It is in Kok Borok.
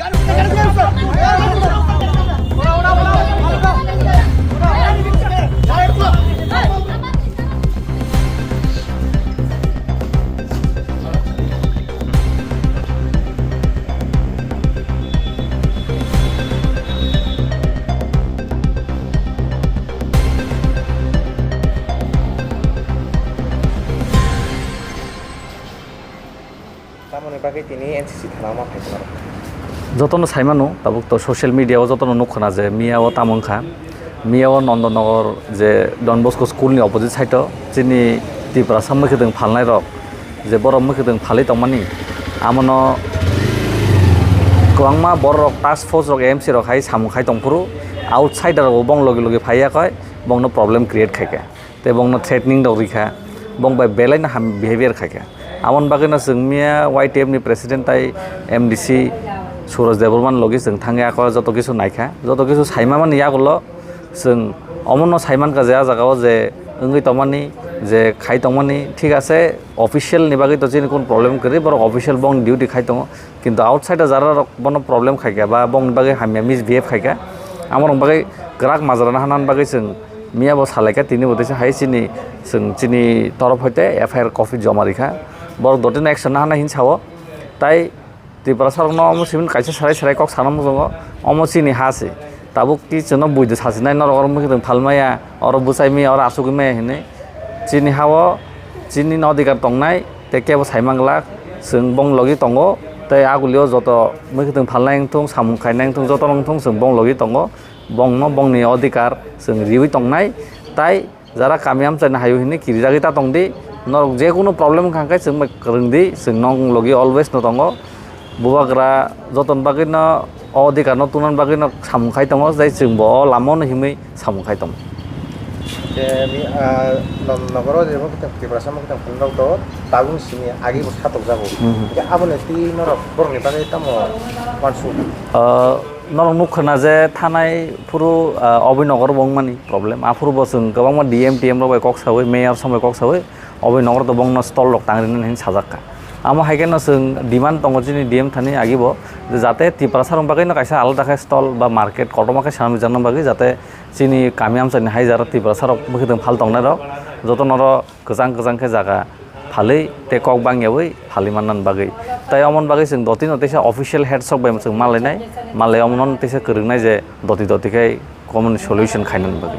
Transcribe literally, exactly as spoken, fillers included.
Tamoni bagwi tini N C C thana ma phai tongmani. Jotono saimano, tabuk to social media o jotono nukkhana je miya o tamo wngkha. Miya o Nondonogor je Don Bosco school ni opposite side o chini Tiprasa mwkhwtwng phalnai rok je borok mwkhwtwng phalwi tongmani, amono kwbangma borok rok, task force rok, M C rok hai samung khai tongphuru, outsider rok bo bong logi logi phaiya koi bongno problem create khaikha. Tei bongno threatening rok rikha, bong bai belai no ham behavior khaikha. Amoni bagwi no chwng miya Y T F ni president tai M D C Suraj Debbarma ni logi chwng thangwi ako joto kisu naikha, joto kisu saima mani yagulo chwng omono saimankha je ah jagao je wngwi tongmani, je khai tongmani, thik ase, official ni bagwi to chini kun problem kwrwi, borok official bongni duty khai tongo. Kintu outside o jara rok bono problem khaikha ba bongni bagwi hamya misbehave khaikha, amorok bagwi kwrak majra nahana bagwi chwng miya bo salaikha, tini bo teisa hai chini chwng chini torof hoite F I R copy joma rikha, borok dotino action nahana hin sao. Tai Tiprasa rokno omo simi kaisa sarai sarai kok sana muchungo, omo chini ha se. Tabuk ki chwngno buido sachinai, norok oro mwkhwtwng phalmaya, oro bwsai maya, oro asugwi maya hinwi. Chini ha-o chini no adhikar tongnai, tei kebo sai manglak, chwng bong logi tongo. Tei agulio joto mwkhwtwng phalnai wngthung, samung khainai wngthung, jotono wngthung, chwng bong logi tongo. Bongno bongni adhikar chwng riwi tongnai, tai jara kami amchaini hayo hinwi kirijagwi ta tongdi. Norok jekunu problem wngkha khe chwng bai kwrwngdi, chwng nong logi always no tongo. Bubagra jotoni bagwi no o adhikar no tungna bagwi no samung khai tongo, tei chwng bo o lama no himwi samung khai tongo. Je mi, ah, non nogoro je mo kitab Tiprasa mo kitab phunrok to tabung simi agi bo satok jago. Mhm. Hingke aboni twi norok borokni bagwi tamo uansuk? Ah, norok nukha na je thanai phuru, ah, oboi nogoro bo wngmani problem. Aphuru bo chwng kwbangma D M T M rok bai kok sawi, mayor song bai kok sawi, oboi nogoro to bongno stall rok tang rinani hinwi sajak kha. Amo hai kheno chwng demand tongo chini D M thani agi bo, je jate Tiprasa rok bagwi no kaisa alada khe stall ba market kotorma khe sanani jakna bagwi, jate chini kami amchaini hai jara Tiprasa rok bwkhwtwng phal tongnai rok joto noro kwchang kwchang khe jaga phalwi tei kok bangyawi phalwi mannani bagwi. Tai omoni bagwi chwng dotino teisa official head sok bai chwng malainai, malai omono teisa kwrwngnai je doti doti khe common solution khainani bagwi.